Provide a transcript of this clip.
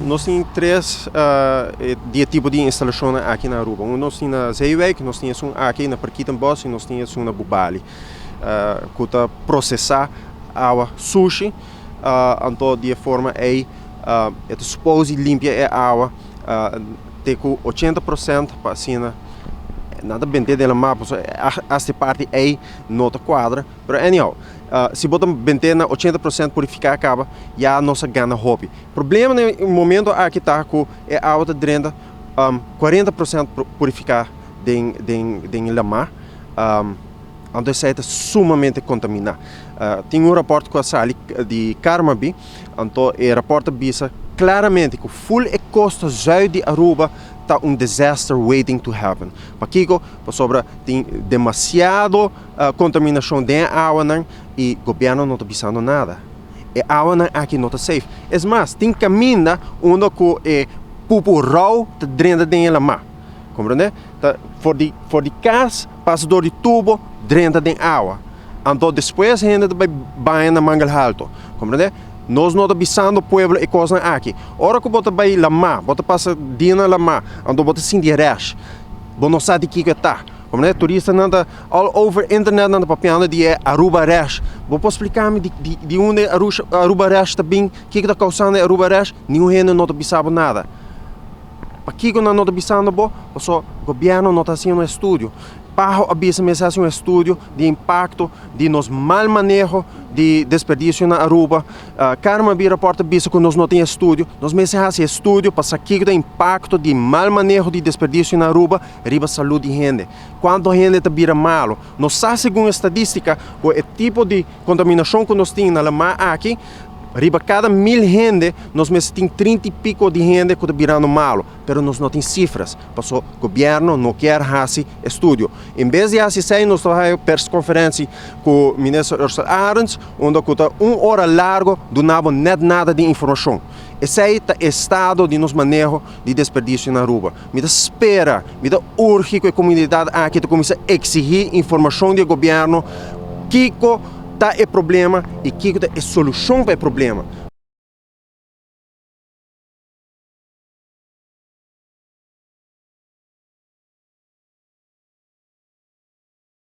Nos tin tres di e tipo di instalashonnan aki na Aruba. Un nos tin na Zeewijk, nos tin esun aki na Parkietenbos i nos tin esun na Bubali ku ta prosesá awa sushi. Anto di e forma ei e ta supos di limpia e awa te ku 80% pa asina nan ta bent'é den lamá pasobra asta e parti ei no ta kuadra. Pero anyhow, si bo ta bent'é na 80% purifiká kaba ya nos a gana hopi. Problema na e momento aki ta ku e awa ta drenta 40% purifiká den den den lamá. Anto esei ta sumamente kontaminá. Tin un rapòrt ku a sali di Carmabi, anto e rapòrt ta bisa klaramente ku ful e kosta zùit di Aruba ta un disaster waiting to happen. Pakiko? Pasobra tin demasiado kontaminashon den e awanan i gobièrnu no ta bisando nada. E awanan aki no ta safe. Es mas, tin kaminda unda ku e pupu rou ta drenta den e lamá. Komprendé? Ta for di for di kas pasa dor di tubo drenta den awa. Anto despues hende ta bai baña na Mangel Halto. Komprendé? Nos no ta bisando pueblo e kosnan aki. Ora ku bo ta bai lamá, bo ta pasa dia na lamá, anto bo ta sinti rash. Bo no sa di kiko e ta. Komprendé? Turistanan ta all over internet nan ta papiando di e Aruba rash. Bo por splika mi di di di unda e Aruba rash ta bin? Kiko ta kousando e Aruba rash? Niun hende no ta bisa bo nada. Pakiko nan no ta bisando bo? Pasobra gobierno no ta hasiendo un estudio. PAHO a bisa mester hasi un estudio di impacto di nos mal maneho di desperdicio na Aruba. Carmen a bira raport a bisa cu nos no tin estudio. Nos mester hasi estudio pa sa kiko ta impacto di mal maneho di desperdicio na Aruba riba salud di hende. Cuanto hende ta bira malo. Nos sa segun estadistica cu e tipo di contaminacion cu nos tin na lamar aki, Riba kada 1000 hende nos mester tin 30 i piko di hende ku ta birando malu, pero nos no tin sifras, paso gobièrnu no kier hasi estudio. En bes di hasi esei nos ta haña perskonferensi ku minister Ursell Arends unda ku ta un ora largo duna bo nèt nada di informashon. Esei ta e estado di nos maneho di desperdisio na Aruba. Mi ta spera, mi ta urgi ku e komunidat aki ta kuminsá eksihí informashon di e gobièrnu kiko ta e problema i kiko ta e solushon pa e problema.